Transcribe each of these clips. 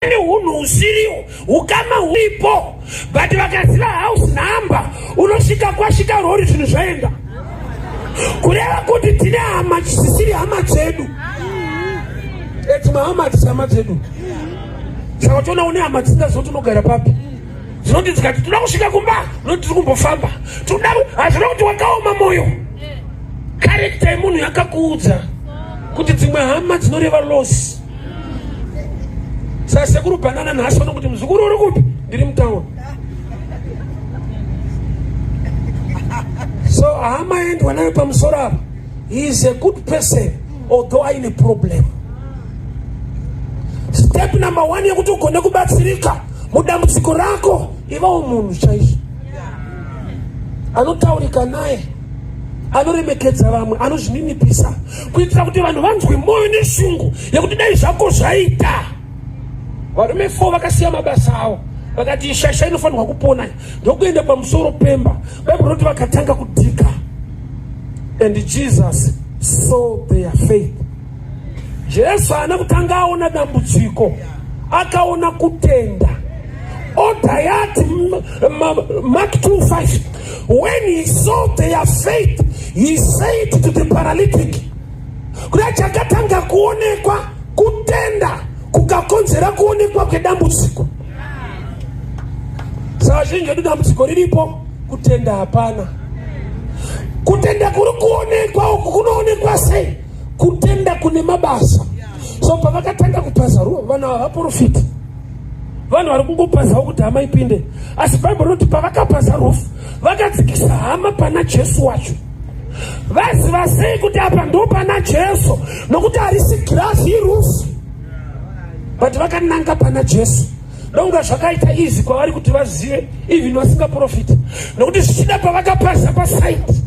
Ane hunhu husiriwo, hukama huripo, but vakaziva house number unosvika kwasvika rori zvinhu zvaenda. Kureva kuti tine hama dzisiri hama dzedu. Dzimwe hama hadzisi hama dzedu. Saka toona une hama dzisingazivi kuti unogara papi. Dzinoti dzikati toda kusvika kumba, unoti tiri kumbofamba. Toda hazvina kuti wakaoma moyo. Character yemunhu yakakuudza kuti dzimwe hama dzinoreva loss. Saka sekuru banana nhasi vanokuti muzukuru uri kupi? Ndiri mutauni. So hama endwa nayo pamusoro apa. He is a good person although aine problem. Step number one yekuti ugone kubatsirika mudambudziko rako ivawo munhu chaizvo anotaurika naye anoremekedza vamwe anozvininipisa kuitira kuti vanhu vanzwe mwoyo neshungu yekuti dai zvako zvaita varume fo vakasiya mabasa avo vakati shasha inofanirwa kupona ndokuenda pamusoro pemba bhaibheri rinoti vakatanga kudhika and jesus saw their faith jesu haana kutanga aona dambudziko akaona kutenda Order yati Mark 2:5 when he saw their faith he said to the paralytic kuda chakatanga kuonekwa kutenda kukakonzera kuonekwa kwedambudziko saka zhinji edu dambudziko riripo kutenda hapana kutenda kuri kuonekwa uku kunoonekwa sei kutenda kune mabasa so pavakatanga kupaza ruva vanhu ava vaprofiti vanhu vari kungopazawo kuti hama ipinde asi bhaibheri rinoti pavakapaza rufu vakadzikisa hama pana jesu wacho vaziva sei kuti apa ndo pana jesu nokuti harisi girazi irufu but vakananga pana jesu donga zvakaita izi kwavari kuti vazive even vasingaprofita nokuti zvichida pavakapaza pasaiti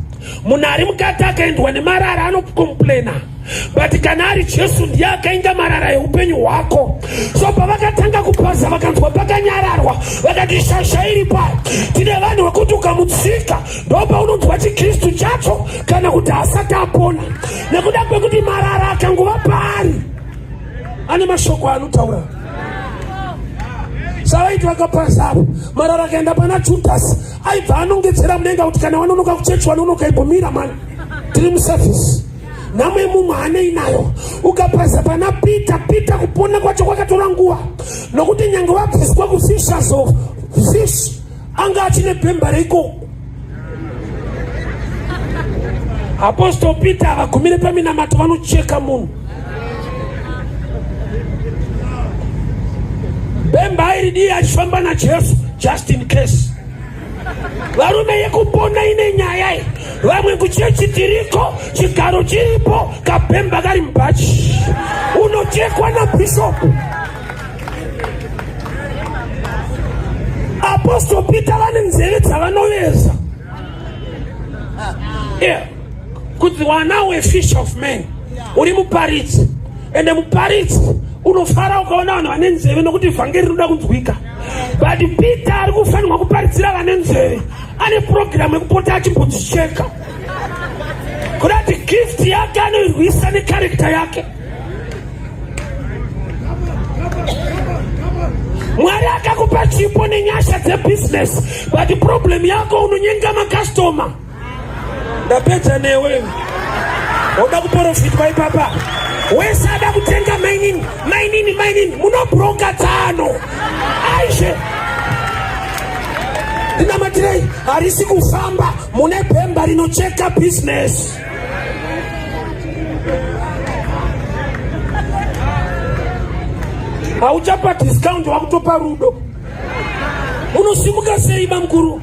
munhu ari mukati akaendwa nemarara anokomplaina but kana ari jesu ndiye akainga marara eupenyu hwako so pavakatanga kupaza vakanzwa pakanyararwa vakati shasha iri payo tine vanhu vekuti ukamutsika ndopaunonzwa chikristu chacho kana kuti asati apona nekuda kwekuti marara akangova paari ane mashoko anotaura savaiti vakapaza apo marara akaenda pana judhasi aibva anongedzera mudenga kuti kana wanonoka kuchechi wanonoka imbomira mani tiri musevhisi nhamo yemumwe haanei nayo ukapaza pana peter peter kupona kwacho kwakatora nguva nokuti nyange wabviswa kufishers of fish anga achine bhemba reikoko apostle peter havagumire paminamato vanocheka munhu bhemba airidii achifamba najesu just in case varume yekupona ine nyaya iyi vamwe kuchechi tiriko chigaro chiripo kabhemba kari mubhachi unochekwa nabhishopu apostle peter vane nzeve dzavanoveza yeah. kuti wana wefish of man uri muparidzi ende muparidzi unofara ukaona vanhu vane nzeve nokuti vhangeri rinoda kunzwika but peter ari kufanirwa kuparidzira vane nzeve ane purogiramu yekupota achimbodzicheka kuda kuti gift yake anoirwisa nekarekta yake mwari akakupa chipo nenyasha dzebhizinesi but problem yako unonyenga makastoma ndapedza newe woda kuporofitwa ipapa wese ada kutenga mainini mainini mainini munobroka tsano aishe ndinamatirei harisi kufamba mune bhemba rinocheka bhizinesi hauchapa discount wakutopa rudo unosimuka sei bamukuru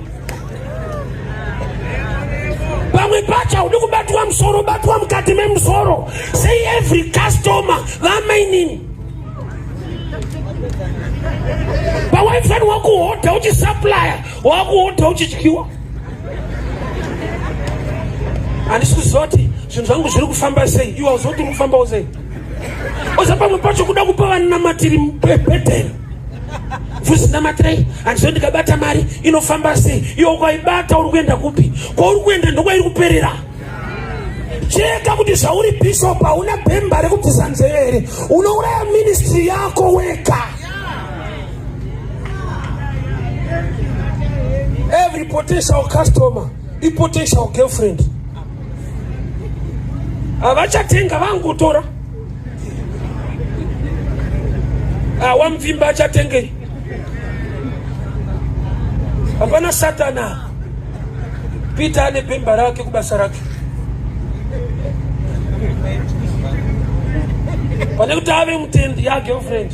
pamwe pacho haudi kubatwa musoro batwa mukati memusoro sei every customer vamainini pawaifanirwa kuhodha uchisupplya wakuhodha uchityiwa handisi kuziva kuti zvinhu zvangu zviri kufamba sei iwe hauziva kuti uri kufambawo sei oza pamwe pacho kuda kupa vanamatiri bhedheri mfundisi namatirai handizive ndikabata mari inofamba sei iwe ukaibata uri kuenda kupi kwauri kuenda ndokwairi kuperera cheka kuti zvauri bishop hauna bhemba rekubvisa nzeve here unouraya ministry yako wega. Potential customer ipotential girlfriend. Havachatenga, vangotora. Awamvimba achatengei? Hapana Satana. Peter ane bhemba rake kubasa rake. Pane kuti ave mutendi ya girlfriend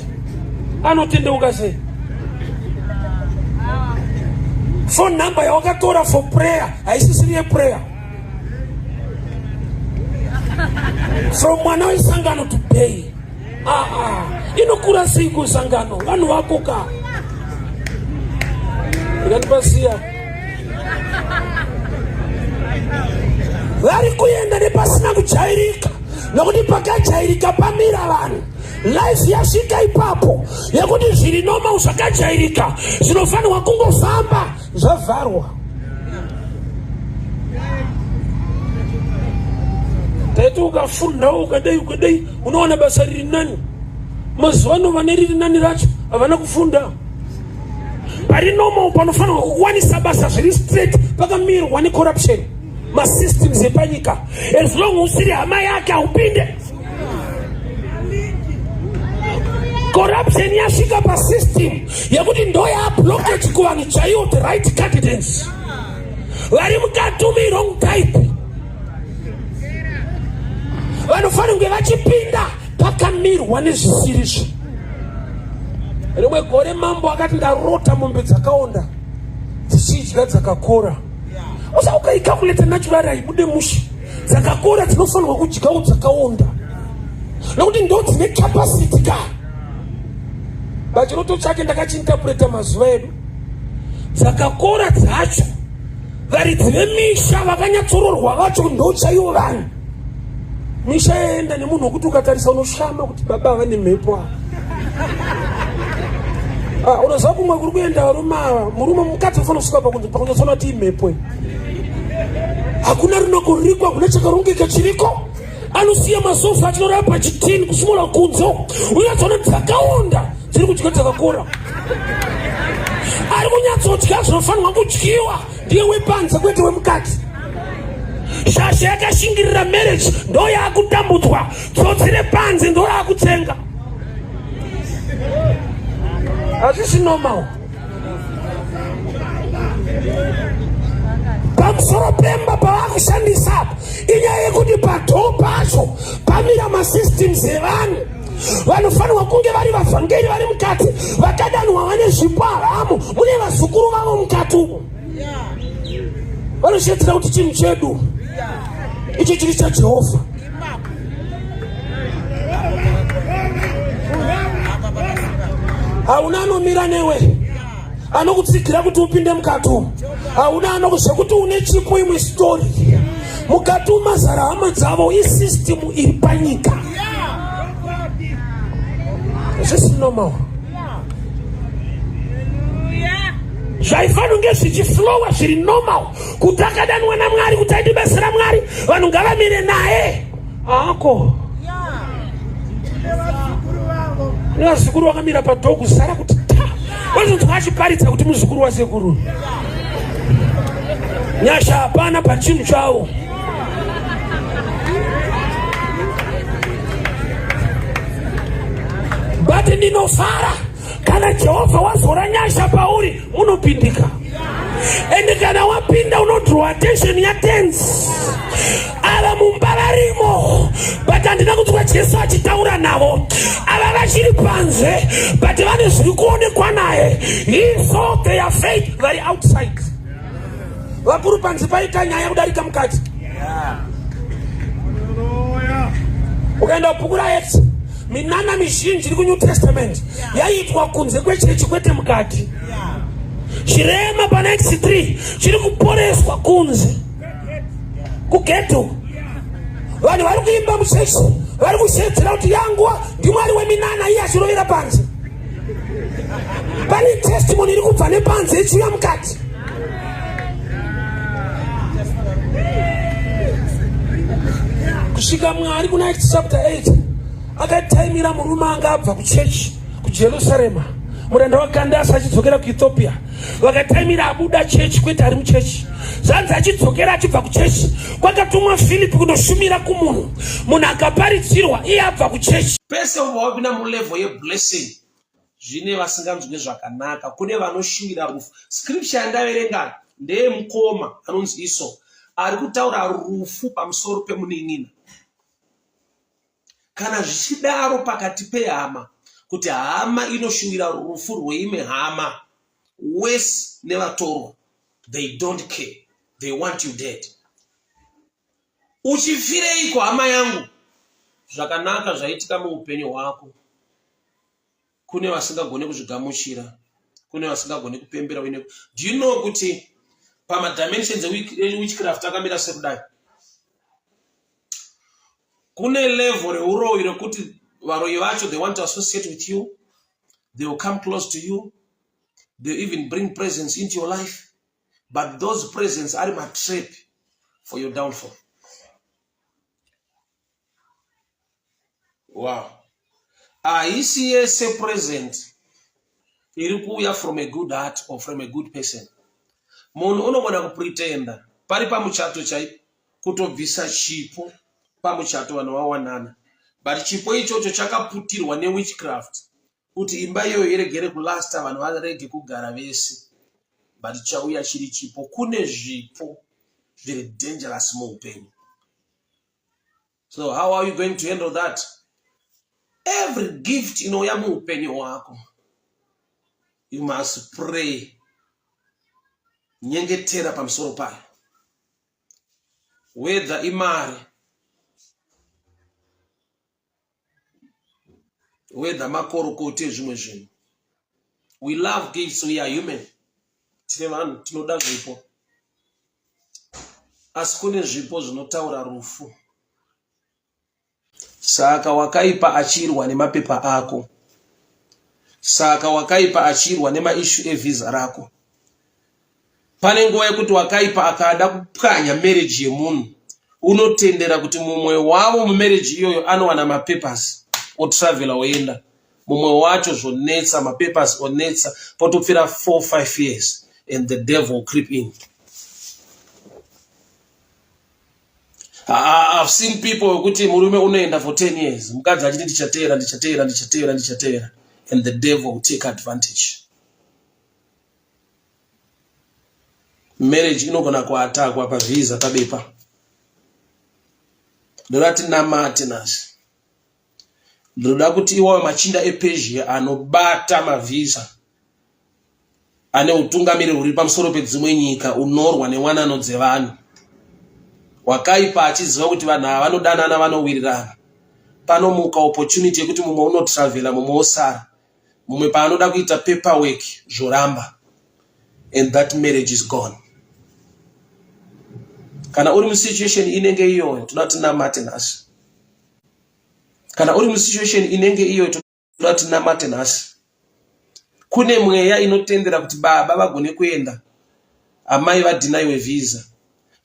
anotendeuka sei? Phone number yawakatora for prayer haisisiri yeprayer. From mwana wesangano to pay. Ah, ah. Inokura sei kusangano? Vanhu vako ka. Ikandipasiya. Vari kuenda nepasina kujairika, nokuti pakajairika pamira vanhu. Life yasvika ipapo yekuti zviri normal zvakajairika zvinofanirwa kungofamba zvavharwa. Taiti ukafundawo ukadai ukadai unowana basa riri nani. Mazuva ano vane riri nani racho havana kufunda. Pari normal panofanirwa kukuwanisa basa zviri straight pakamirwa necorruption, masystems epanyika. As long usiri hama yake haupinde. Corruption yasvika pasystem yekuti ndo yablockage kuvanhu chaiwo, the right candidates vari mukati umu wrong type vanofanira kunge vachipinda pakamirwa nezvisirizvo. Rimwe gore mambo akati, ndarota mombe dzakaonda dzichidya dzakakora. Usa ukaicalculate naturally haibude mushe. Dzakakora dzinofanirwa kudyawo dzakaonda nokuti ndo dzine capacity ka. Bachiroto chake ndakachiinterpreta mazuva edu. Dzakakora dzacho varidzi vemisha vakanyatsoroorwa vacho ndo chaiwo vanhu. Misha yaenda nemunhu wekuti ukatarisa unoshama kuti baba vane mhepo ava. Ah, unoziva kumwe kuri kuenda varume ava, murume mukadzi unofanira kusvika pakunyatsoona kuti imhepo iyi. Hakuna runako ruriko, hakuna chakarongeka chiriko. Anosiya masofa achinorapa chitini kusumura kunze, unyatsoona dzakaonda dziri kudya dzakakora. Ari kunyatsodya zvinofanirwa kudyiwa ndiye wepanze kwete wemukati. Shasha yakashingirira marriage ndo yaakutambudzwa, tsotsi repanze ndo raakutsenga. Hazvisi normal. Pamusoro pemba pavakushandisa apa inyaya yekuti padhoo pacho pamira masystems evanhu vanofanirwa kunge vari vavhangeri vari mukati vakadanwa vane zvipo havamo, mune vazukuru vavo mukati umo vanoshedzera kuti chinhu chedu ichi chiri chaJehovha. Hauna anomira newe anokutsigira kuti upinde mukati umu. Hauna anokuzvekuti une chipo, imwe story. Mukati umazara hama dzavo, isystem iri panyika. Zvisi normal zvaifanira kunge zvichiflowa zviri normal kuti akadanwa naMwari kuti aite basa raMwari, vanhu ngavamire naye ako. Nevazukuru vakamira padhoo kuzara kuti ta vazonzwa achiparidza kuti muzukuru wasekuru. Nyasha hapana pachinhu chavo. But ndinofara kana Jehovha wazora nyasha pauri, munopindika. Ende kana wapinda unodraw attention yatens ava mumba varimo, but handina kunzwa Jesu achitaura navo. Ava vachiri panze, but vane zviri kuonekwa naye. He saw their faith vari outside. Vakuru panze paita nyaya kudarika mukati. Ukaenda bhuku raActs, minana mizhinji iri kuNew Testament yaiitwa kunze kwechechi kwete mukati. Chirema pana Acts 3 chiri kuporeswa kunze kugeto. Vanhu vari kuimba muchechi vari kushedzera kuti yanguwa ndiMwari weminana, iye achirovera panze. Pane testimony iri kubva nepanze ichiuya mukati. Kusvika Mwari kuna Acts chapter 8 akataimira murume anga abva kuchechi kuJerusarema. Muranda waKandasi achidzokera kuEthiopia, vakataimira abuda chechi, kwete ari muchechi. Zvanzi achidzokera achibva kuchechi kwakatumwa Filipi kundoshumira kumunhu, munhu akaparidzirwa iye abva kuchechi. Pese ubva wapinda mulevel yeblessing, zvine vasinganzwe zvakanaka, kune vanoshuvira rufu. Scripture yandaverenga ndeyemukoma anonzi Iso ari kutaura rufu pamusoro pemunin'ina. Kana zvichidaro pakati pehama kuti hama inoshuvira rufu rweimwe hama, worse nevatorwa, they don't care, they want you dead. Uchifireiko hama yangu? Zvakanaka zvaitika muupenyu hwako, kune vasingagone kuzvigamuchira, kune vasingagone kupembera uine. Do you know kuti pamadimensions ewitchcraft akamira sekudai? Kune level reuroyi rekuti varoyi vacho they want to associate with you, they will come close to you, they even bring presence into your life, but those presents are matrap for your downfall. Wow. Haisi yese present iri kuuya from a good heart or from a good person. Munhu unogona kupretenda pari pamuchato chaipo kutobvisa chipo pamuchato vanhu vawanana, but chipo ichocho chakaputirwa newitchcraft kuti imba iyoyo iregere kulasta, vanhu varege kugara vese, but chauya chiri chipo. Kune zvipo zviri dangerous muupenyu. So how are you going to handle that? Every gift inouya muupenyu hwako, you must pray, nyengetera pamusoro payo, whether imari, whether makorokoti ezvimwe zvinhu. We love gifts, we are human, tine vanhu tinoda zvipo, asi kune zvipo zvinotaura rufu. Saka wakaipa achirwa nemapepa ako, saka wakaipa achirwa nemaishu evhisa rako. Pane nguva yekuti wakaipa akada kupwanya marriage yemunhu, unotendera kuti mumwe wavo mumarriage iyoyo anowana mapapers otravela oenda, mumwe wacho zvonetsa, mapapers onetsa, potopfira 4 5 years and the devil creep in. I've seen people wekuti murume unoenda for 10 years, mukadzi achiti ndichateera, ndichateera, ndichateera, ndichateera, and the devil will take advantage. Marriage inogona kuatakwa pavhiza, pabepa. Ndoda tinamate nhasi. Ndinoda kuti iwayo machinda ePersia anobata mavhisa, ane utungamiri huri pamusoro pedzimwe nyika, unorwa newanano dzevanhu, wakaipa achiziva kuti vanhu ava vanodanana, vanowirirana. Panomuka opportunity yekuti mumwe unotravela, mumwe osara, mumwe paanoda kuita paperwork zvoramba, and that marriage is gone. Kana uri musituation inenge iyoyo, toda tinamate nhasi. Kana uri musituation inenge iyoyo, toda tinamate nhasi. Kune mweya inotendera kuti baba vagone kuenda, amai vadhinaiwe visa,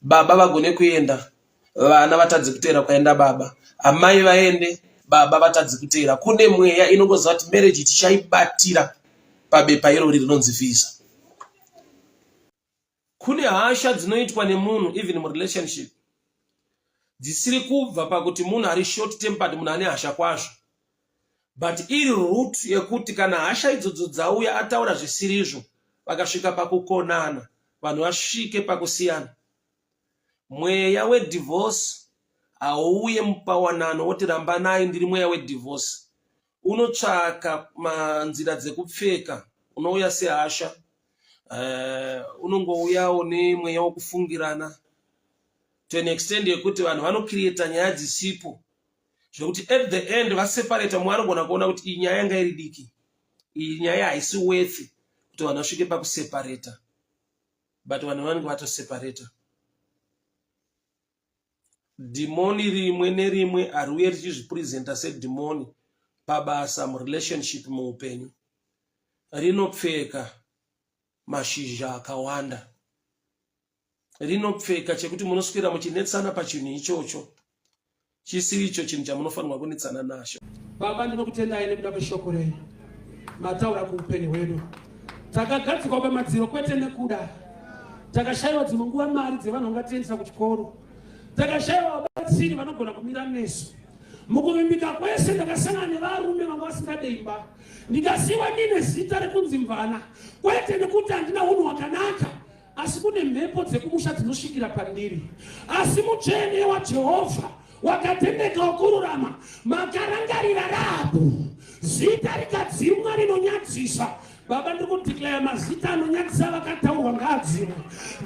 baba vagone kuenda, vana vatadze kuteera kwaenda baba, amai vaende, baba vatadze kuteera. Kune mweya inongoziva kuti marriage tichaibatira pabepa irori rinonzi visa. Kune hasha dzinoitwa nemunhu even murelationship dzisiri kubva pakuti munhu ari short tempered, munhu ane hasha kwazvo, but iri root yekuti kana hasha idzodzo dzauya, ataura zvisirizvo, vakasvika pakukonana, vanhu vasvike pakusiyana. Mweya wedivorce hauuye mupawanano woti rambanai, ndiri mweya wedivorce. Unotsvaka manzira dzekupfeka, unouya sehasha, unongouyawo nemweya wokufungirana to an extent yekuti vanhu vanocreata nyaya dzisipo, zvekuti at the end vaseparata, mumwe anogona kuona kuti iyi nyaya yanga iri diki, iyi nyaya haisi worth kuti vanhu vasvike pakuseparata, but vanhu vanenge vatoseparata. Dhimoni rimwe nerimwe hariuye richizvipresenta sedhimoni pabasa, murelationship, muupenyu. Rinopfeka mashizha akawanda, rinopfeka chekuti munoswera muchinetsana pachinhu ichocho chisiri icho chinhu chamunofanirwa kunetsana nacho. Baba, ndinokutendai nekuda kweshoko renyu. Mataura kuupenyu hwedu. Takagadzikwa pamadziro kwete nekuda. Takashayiwa dzimwe nguva mari dzevanhu vangatiendesa kuchikoro. Takashayiwa vabatsiri vanogona kumira nesu. Mukuvimbika kwese ndakasangana nevarume vanga vasingade imba. Ndikasiiwa ndine zita rekunzi mvana kwete nekuti handina unhu hwakanaka asi kune mhepo dzekumusha dzinosvikira pandiri. Asi mutsvene waJehovha wakatendeka wokururama, makarangarira Rahabhu, zita rikadzimwa rinonyadzisa. Baba, ndiri kudeclare mazita anonyadzisa vakataurwa ngaadzimwe.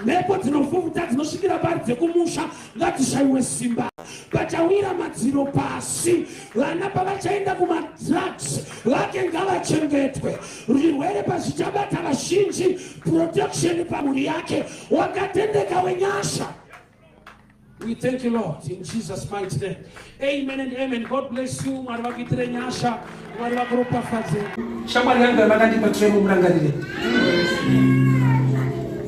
Mhepo dzinofufudza dzinosvikira pari dzekumusha ngadzishaiwe simba. Pachawira madziro pasi, vana pavachaenda kumadrugs vake ngavachengetwe. Zvirwere pazvichabata vazhinji, protection pamhuri yake. Wakatendeka wenyasha. We thank you, Lord, in Jesus' mighty name. Amen and amen. God bless you. Mwari vakuitire nyasha. Mwari vakuropafadze. Shamwari yangu yamakandipa tremo murangarire.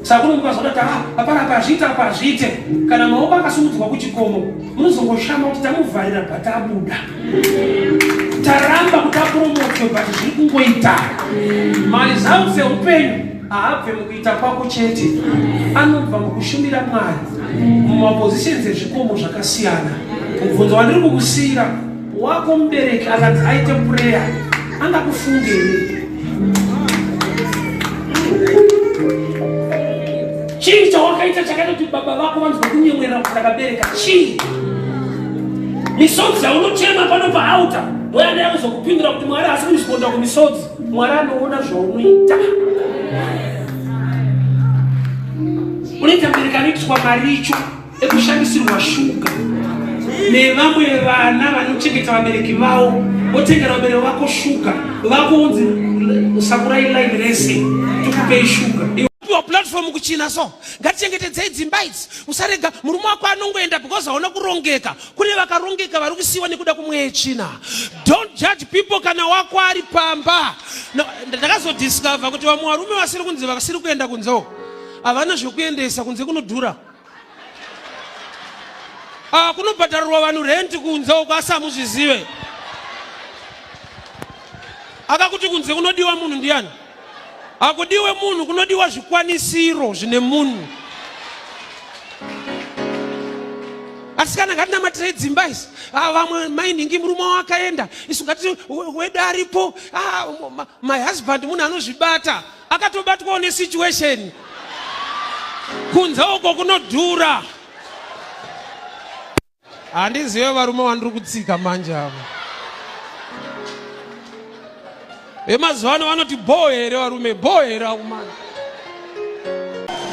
Saka kunomuka zvakati ah, hapana apa hazviite apa hazviite. Kana maoko akasumudzwa kuchikomo, munozongoshama kuti tamuvharira but abuda. Taramba kuti apromotwe but zviri kungoita. Maresults eupenyu haabve mukuita kwako chete, anobva mukushumira Mwari mumapositions ezvikomo zvakasiyana. Mubvunzo wandiri kukusiyira wako mubereki akanzi aite prayer angakufungei? Chii chawakaita chakaita kuti baba vako vanzwa kunyemwerera kuti ndakabereka chii? Misodzi yaunochema pano paaltar ndoyandaya kuzokupindura kuti Mwari haasi kuresponda kumisodzi. Mwari anoona zvaunoita. Unoita mubereki anoitiswa maricho ekushandisirwa shuga nevamwe vana vanochengeta vabereki vavo votengera vabereki vako shuga vako unzi sakurai line rese tikupei shuga piwa platform kuchina so ngatichengetedzei dzimba idzi usarega murume wako anongoenda because hauna kurongeka kune vakarongeka vari kusiyiwa nekuda kumweya tsvina don't judge people kana wako ari pamba no, ndakazodiscover kuti vamwe varume vasiri kunze vasiri kuenda kunze uko havana zvekuendesa kunze kunodhura ah, kunobhadharirwa vanhu renti kunze uko asi hamuzvizive akakuti kunze kunodiwa munhu ndiyani hakudiwe munhu kunodiwa zvikwanisiro zvine munhu asikana ngatinamatirei dzimba izi ah, vamwe mainhingi murume wakaenda isu ngati wedu aripo ah, my husband munhu anozvibata akatobatwawo nesituation kunze uko kunodhura handizive varume vandiri kutsika manje ava vemazuva ano vanoti bhoo here varume bhoo here akumana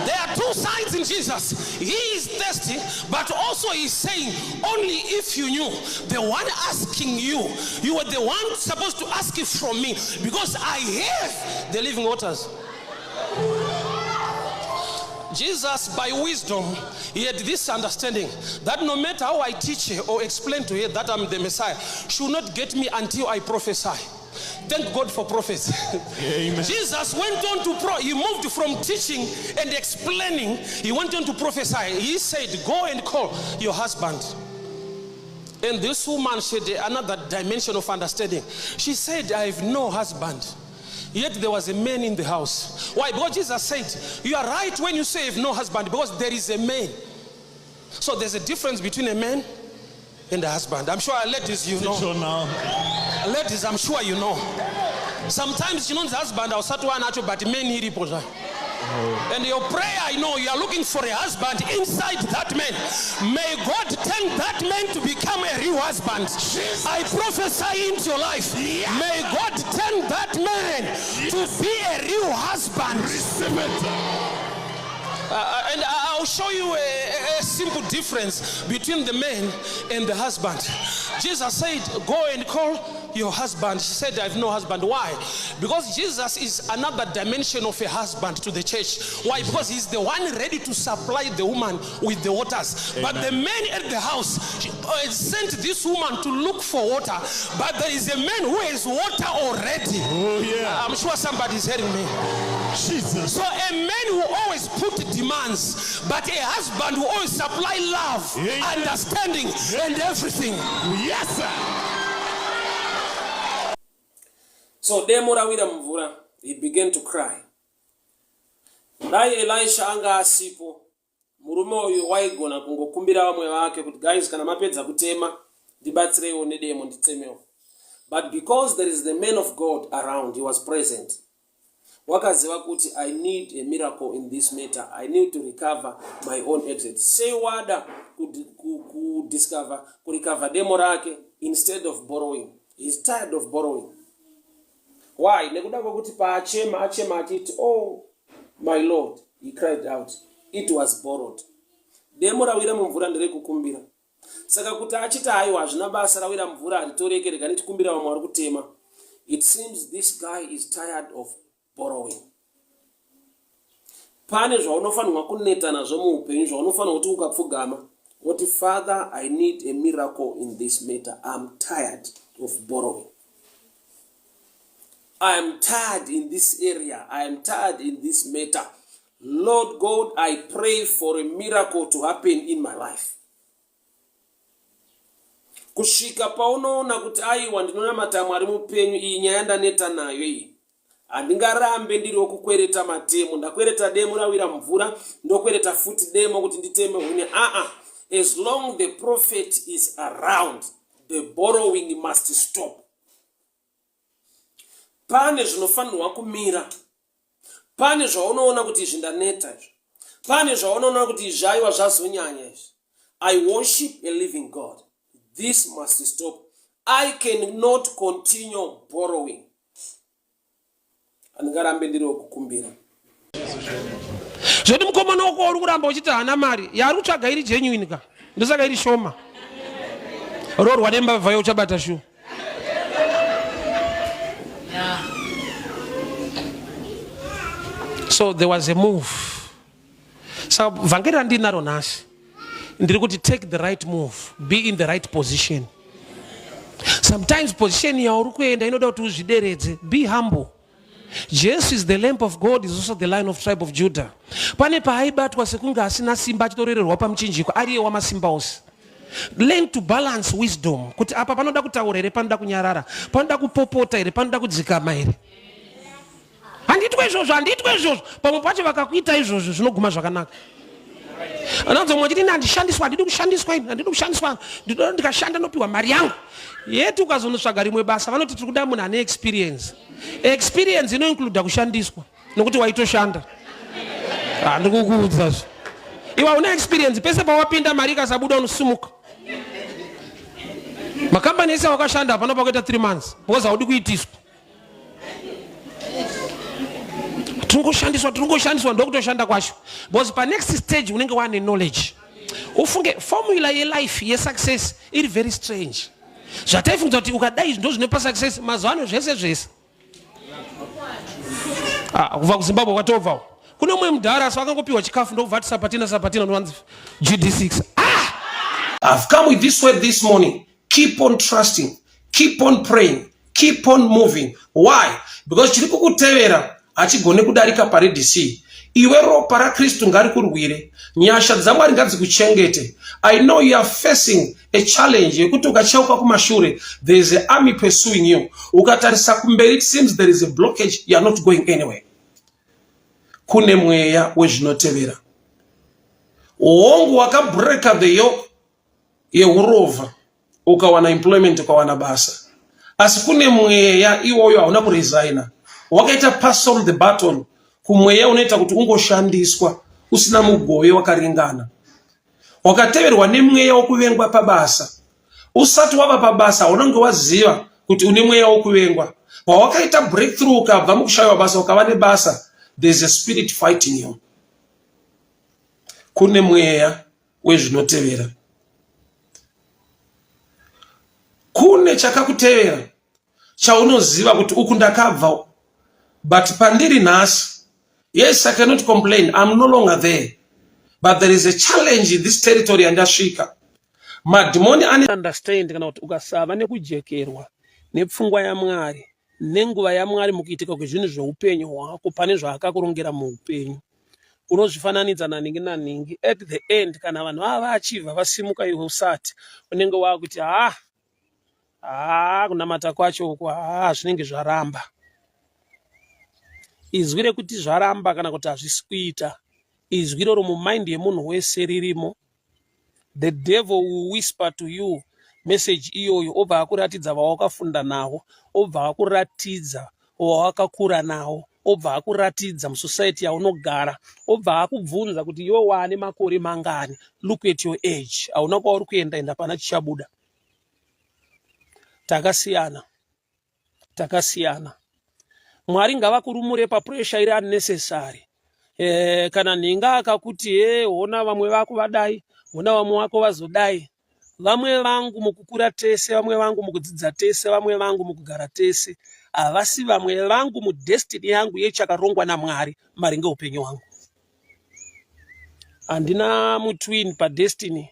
There are two signs in Jesus. He is thirsty, but also he's saying, only if you knew. The one asking you, you were the one supposed to ask it from me because I have the living waters. Jesus, by wisdom, he had this understanding that no matter how I teach her or explain to her that I'm the Messiah, she will not get me until I prophesy. Thank God for prophets. Amen. Jesus went on to pro, he moved from teaching and explaining, he went on to prophesy. He said, Go and call your husband. And this woman she had another dimension of understanding. She said, I have no husband. Yet there was a man in the house. Why? Because Jesus said, You are right when you say I have no husband, because there is a man. So there's a difference between a man and a husband. I'm sure ladies, you know. Now. Ladies, I'm sure you know. Sometimes you know the husband hausati wanacho but man iripo zvayo. And your prayer, I know you are looking for a husband inside that man. May God turn that man to become a real husband. I prophesy into your life. May God turn that man to be a real husband. Receive it. And I'll show you a simple difference between the man and the husband. Jesus said, Go and call your husband. She said, I have no husband. Why? Because Jesus is another dimension of a husband to the church. Why? Because he's the one ready to supply the woman with the waters. Amen. But the man at the house sent this woman to look for water. But there is a man who has water already. Oh, yeah. I'm sure somebody is hearing me. Jesus. So a man who always put demands, but a husband who always supply love, Amen. understanding, and everything. Yes, sir. So demo rawira mumvura, he began to cry. Dai Elisha anga asipo, murume uyu waigona kungokumbira vamwe vake kuti guys, kana mapedza kutema ndibatsireiwo nedemo nditemewo. But because there is the man of God around, he was present. Wakaziva kuti I need a miracle in this matter. I need to recover my own exit. Sei wada kudiscover, kurecover demo rake instead of borrowing. He's tired of borrowing. Why? Nekuda kwekuti paachema achema achiti oh my lord, he cried out, it was borrowed. Demo rawira mumvura nderekukumbira. Saka kuti achiti haiwa hazvina basa rawira mvura haritoreke rega nditikumbira vamwe vari kutema. It seems this guy is tired of borrowing. Pane zvaunofanirwa kuneta nazvo muupenyu zvaunofanirwa kuti ukapfugama woti father I need a miracle in this matter. I'm tired of borrowing. I am tired in this area. I am tired in this matter. Lord God, I pray for a miracle to happen in my life. Kusvika paunoona kuti aiwa ndinonamata Mwari mupenyu, iyi nyaya ndaneta nayo iyi. Handingarambe ndiri wokukwereta matemo. Ndakwereta demo rawira mvura, ndokwereta futi demo kuti nditeme huni. Aa, as long the prophet is around, the borrowing must stop. Pane zvinofanirwa kumira. Pane zvaunoona kuti izvi ndaneta izvi. Pane zvaunoona kuti izvi aiwa zvazonyanya izvi. I worship a living God. This must stop. I cannot continue borrowing. Handingarambe ndiri wekukumbira. Zvoti mukomana wako uri kuramba uchiti haana mari yaari kutsvaga iri genuine ka ndosaka iri shoma. Roorwa nembavha yo uchabata shuwa. So there was a move. Saka vhangeri randinaro nhasi ndiri kuti take the right move, be in the right position. Sometimes position yauri kuenda inoda kuti uzvideredze, be humble. Jesu is the lamp of God, is also the lion of tribe of Judah. Pane paaibatwa sekunge asina simba achitorererwa pamuchinjikwa ariye wamasimba ose. Learn to balance wisdom kuti apa panoda kutaura here, panoda kunyarara, panoda kupopota here, panoda kudzikama here. Handitwe izvozvo, handitwe izvozvo. Pamwe pacho vakakuita izvozvo zvinoguma zvakanaka. Anonzi mumwe achiti ini handishandiswa, handidi kushandiswa ini, handidi kushandiswa, ndinoda ndikashanda ndopiwa mari yangu. Yeti ukazonotsvaga rimwe basa vanoti tiri kuda munhu ane experience. Experience inoincluda kushandiswa nokuti waitoshanda. Handikukuudza zve. Iwe hauna experience, pese pawapinda mari ikasabuda unosimuka. Makambani ese awakashanda hapana pakuita 3 months because haudi kuitiswa. Tingoshandiswa, tingoshandiswa ndokutoshanda kwacho. Because pa next stage unenge wane knowledge. Ufunge formula yelife yesuccess iri very strange. Zvataifunga kuti ukadai ndo zvinopa success mazuva ano zvese zvese. Ah, kubva kuZimbabwe kwatobva. Kune umwe mudhara asi akangopiwa chikafu ndokubva ati sapatina sapatina ndowanzi GD6. Ah! I've come with this word this morning. Keep on trusting, keep on praying, keep on moving. Why? Because chiri kukutevera hachigone kudarika paRedc. Iwe ropa raKristu ngarikurwire, nyasha dzaMwari ngadzikuchengete. I know you are facing a challenge yekuti ukacheuka kumashure there is an army pursuing you. Ukatarisa kumberi it seems there is a blockage, you are not going anywhere. Kune mweya wezvinotevera. Hongu wakabreaka the yoke yehurovha ukawana employment ukawana basa asi kune mweya iwoyo hauna kuresigna wakaita pass on the baton kumweya unoita kuti ungoshandiswa usina mugove wakaringana wakateverwa nemweya wokuvengwa pabasa usati wava pabasa unenge waziva kuti une mweya wokuvengwa pawakaita breakthrough ukabva mukushayiwa basa ukava nebasa there's a spirit fighting you kune mweya wezvinotevera. Kune chakakutevera chaunoziva kuti uku ndakabva but pandiri nhasi yes i cannot complain i'm no longer there but there is a challenge in this territory yandasvika madhimoni ane understand kana kuti ukasava nekujekerwa nepfungwa yamwari nenguva yamwari mukuitika kwezvinhu zveupenyu hwako pane zvaakakurongera muupenyu unozvifananidza nanhingi nanhingi at the end kana vanhu vava vaachivha vasimuka iwe usati unenge wakuti haa haa kunamata kwacho uku haa zvinenge zvaramba. Izwi rekuti zvaramba kana kuti hazvisi kuita, izwi iroro mumind yemunhu wese ririmo. The devil will whisper to you message iyoyo obva akuratidza vawakafunda navo, obva akuratidza wawakakura nawo, obva akuratidza musociety yaunogara, obva akubvunza kuti iwe waane makore mangani. Look at your age, hauna kwauri kuenda enda pana chichabuda. Takasiyana. Takasiyana. Mwari ngavakurumure papressure iri unnecessary. E, kana nhinga akakuti he hona vamwe vako vadai, hona vamwe vako vazodai. Vamwe vangu mukukura tese, vamwe vangu mukudzidza tese, vamwe vangu mukugara tese, havasi vamwe vangu mudestiny yangu yechakarongwa naMwari maringe upenyu hwangu. Handina mutwin padestiny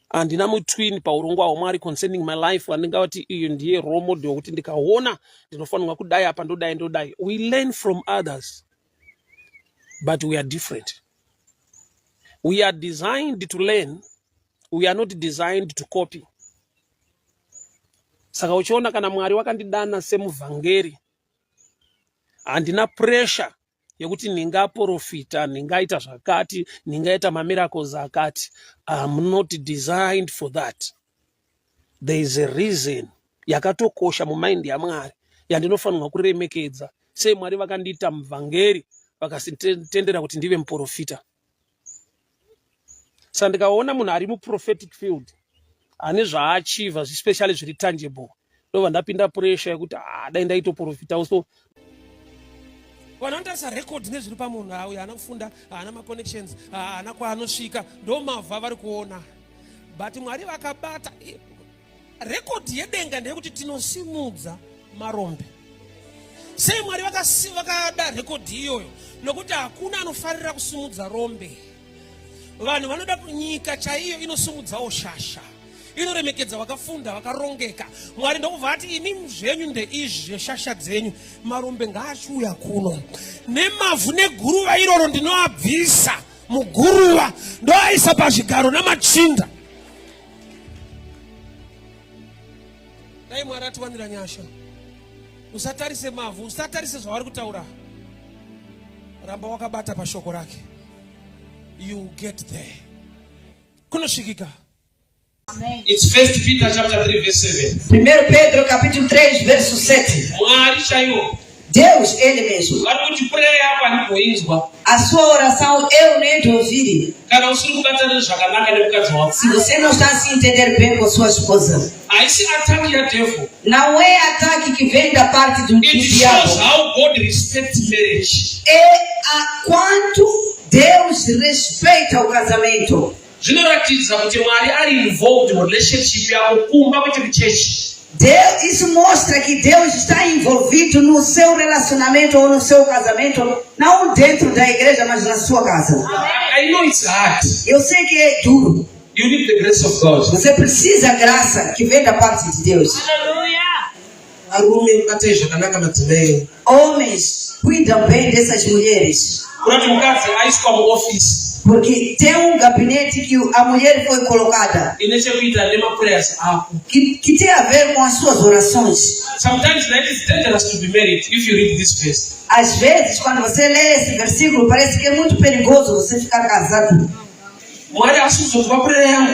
handina mutwin paurongwa hwamwari concerning my life wandingavati iyo ndiye role model wekuti ndikaona ndinofanirwa kudai apa ndodai ndodai. We learn from others but we are different. We are designed to learn, we are not designed to copy. Saka uchiona kana Mwari wakandidana semuvhangeri, handina pressure yekuti ndingaprofita, ndingaita zvakati, ndingaita mamiracles akati. I'm not designed for that. There is a reason yakatokosha mumind yaMwari yandinofanirwa kuremekedza. Sei Mwari vakandiita muvhangeri vakasitendera kuti ndive muprofita? Saka ndikaona munhu ari muprophetic field ane zvaachiva especially zviri tangible, ndobva ndapinda pressure yekuti ah, dai ndaitoprofitawo. So vanhu vanotarisa record nezviri pamunhu, auyo haana kufunda, haana maconnections, haana kwaanosvika, ndo mavhu avari kuona. But Mwari vakabata record yedenga ndeyekuti tinosimudza marombe. Sei Mwari vakada record iyoyo? Nokuti hakuna anofarira kusimudza rombe. Vanhu vanoda nyika chaiyo inosimudzawo shasha, inoremekedza vakafunda vakarongeka. Mwari ndokubva ati imi zvenyu ndeizvi zveshasha dzenyu, marombe ngaachiuya kuno nemavhu neguruva iroro ndinoabvisa muguruva ndoaisa pazvigaro namachinda. Dai Mwari atiwanira nyasha. Usatarise mavhu, usatarise zvavari kutaura, ramba wakabata pashoko rake, you get there, kunosvikika. It's First Peter chapter 3 verse 7. 1 Pedro capítulo 3, verso 7. Mwari chaiwo Deus, Ele mesmo. vari kuti prayer yako handimboinzwa A sua oração eu nem te ouvir. kana usiri kubatana zvakanaka nemukadzi wako. Se você não está a se entender bem com sua esposa. Haisi attack yadevil. Não é ataque que vem da parte do, do It shows diabo. how God respects marriage. É a quanto Deus respeita o casamento. Zvinoratidza kuti Mwari ari involved murelationship yako kumba kwete kuchechi. Deus, isso mostra que Deus está envolvido no seu relacionamento ou no seu casamento, não dentro da igreja, mas na sua casa. I know it's hard. Eu sei que é duro. You need the grace of God. Você precisa da graça que vem da parte de Deus. Varume, batai zvakanaka madzimai enyu. Homens, cuidam bem dessas mulheres. Kurati mukadzi aiswa muofisi Porque tem um gabinete que a mulher foi colocada, ine chekuita nemaprayers ako. que tem a ver com as suas orações. Sometimes life is dangerous to be married if you read this verse. Às vezes, quando você lê esse versículo, parece que é muito perigoso você ficar casado. Mwari haasi kuzonzwa prayer yangu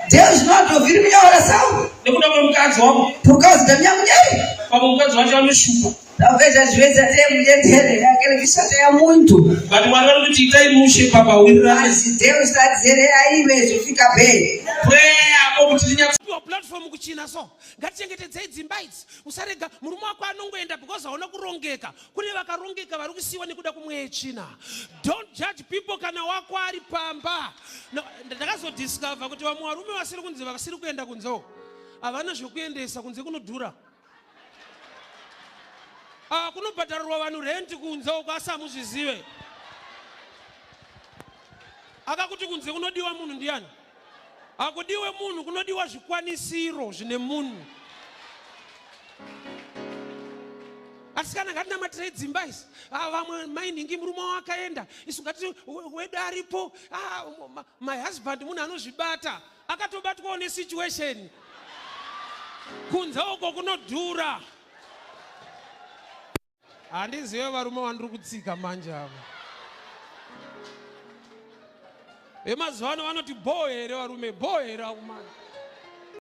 Deus não há de ouvir minha oração nekuda kwemukadzi wangu. por causa da minha mulher. Pamwe mukadzi wacho anoshupa. Talvez às vezes até a mulher dele é aquele que chateia muito. But Mwari vari kuti itai mushe papa, wirirane. Mas Deus está a dizer, é aí mesmo, fica bem. Prayer yako kuti tinyatsopiwa platform kuchina. So ngatichengetedzei dzimba idzi. Usarega murume wako anongoenda because hauna kurongeka. Kune vakarongeka vari kusiyiwa nekuda kumweya yetsvina. Don't judge people kana wako ari pamba. No, ndakazodiscover kuti vamwe varume vasiri kunze, vasiri kuenda kunzewo, havana zvekuendesa kunze, kunodhura. Ah, kunobhadharirwa vanhu renti kunze uko, asi hamuzvizive. Akakuti kunze kunodiwa munhu ndiani? Hakudiwe munhu, kunodiwa zvikwanisiro zvine munhu. Asi kana ngatinamatirei dzimba izi. Ah, vamwe mainhingi murume wakaenda, isu ngati wedu aripo. Ah, my husband munhu anozvibata, akatobatwawo nesituation. Kunze uko kunodhura. Handizive varume vandiri kutsika manje ava. Vemazuva ano vanoti bhoo here varume, bhoo here akumana.